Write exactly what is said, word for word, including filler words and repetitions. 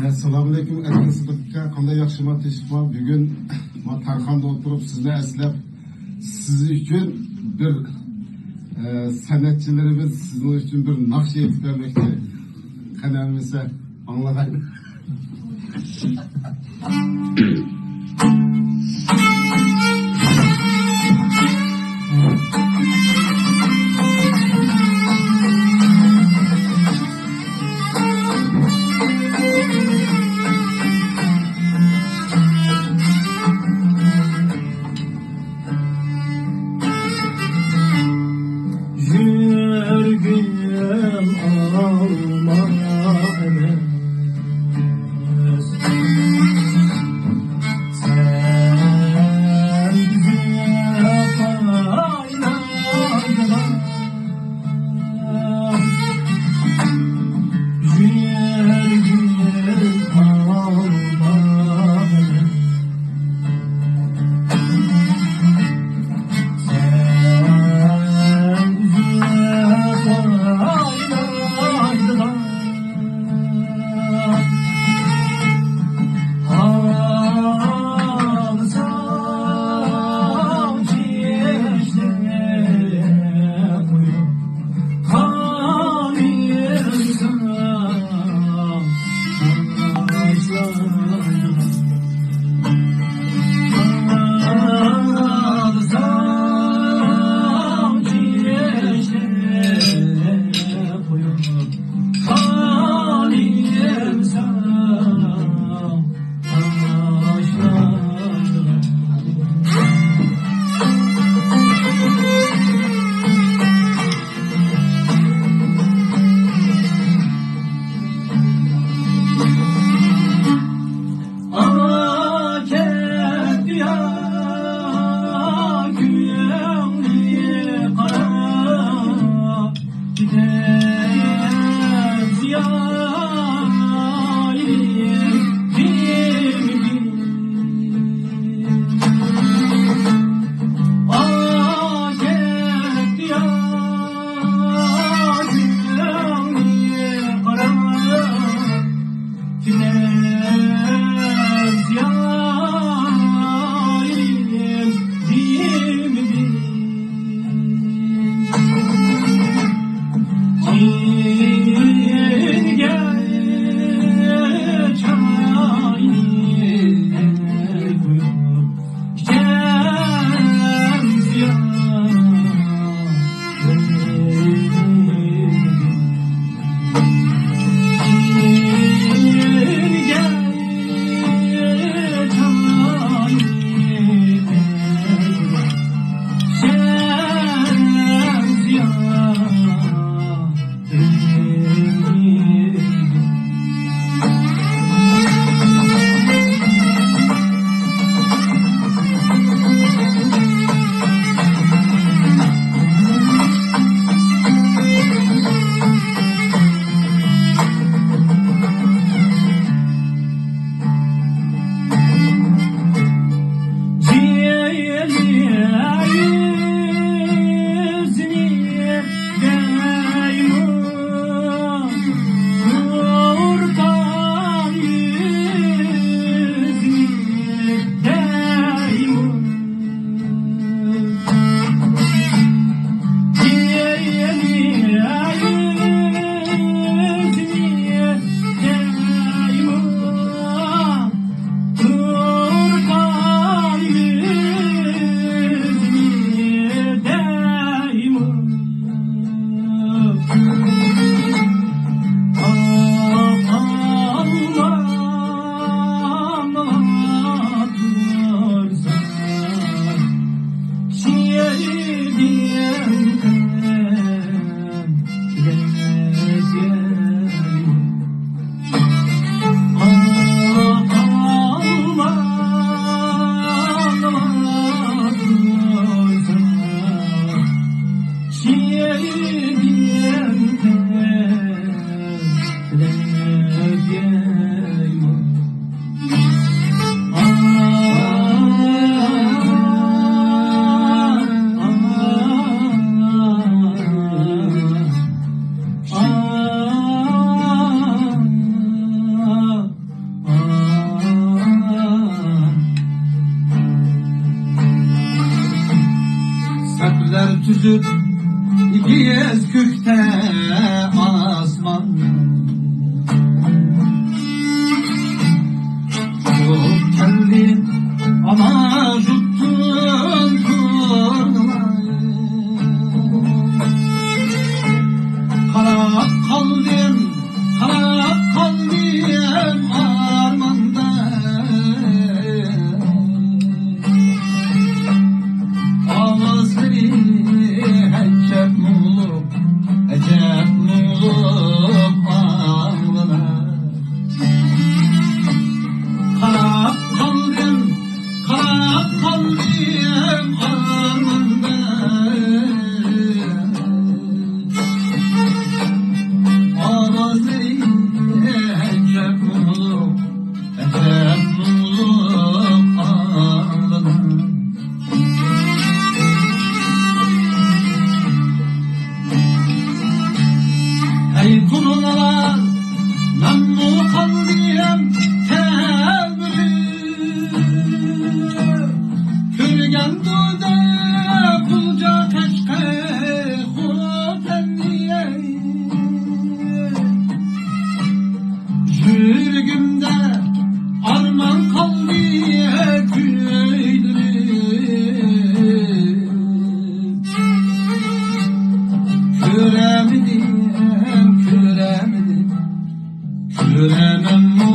ئەسسالامۇئەلەيكۇم، ئەركىن سىدىق ئاكا، قانداق، ياخشىما؟ تىنچلىقما؟ بۈگۈن ما تارخاندا ئولتۇرۇپ سىزنى ئەسلەپ، سىز ئۈچۈن بىر، ئە، سەنئەتچىلىرىمىز سىزنىڭ ئۈچۈن بىر ناخشا ئېيتىپ بەرمەكچى. قېنى ئەمىسە ئاڭلاغايلى. يۈرىكىم ئالما ئەمەس. ئېگىز كۆكتە ئاسمان. ئۇچۇپ كەلدى ئانا يۇرتتىن تۇرنىلار. قاراپ قالدىم، قاراپ قالدىم ئارماندا. ئاۋازلىرى ئەجەب مۇڭلۇق، ئەجەب مۇڭلۇق ئاڭلىنار. قاراپ قالدىم، قاراپ قالدىم ئارماندا. ئاۋازلىرى ئەجەب مۇڭلۇق، ئەجەب مۇڭلۇق ئاڭلىنار. ھەي تۇرنىلار، مەنمۇ قالدىم تەلمۈرۈپ. كۆرگەن بولدى غۇلجا قەشقەر خوتەننى. يۈرىكىمدە ئارمان قالدى كۆيدۈرۈپ. كۆرەمىدىم، كۆرەمىدىم، كۆرەمەنمۇ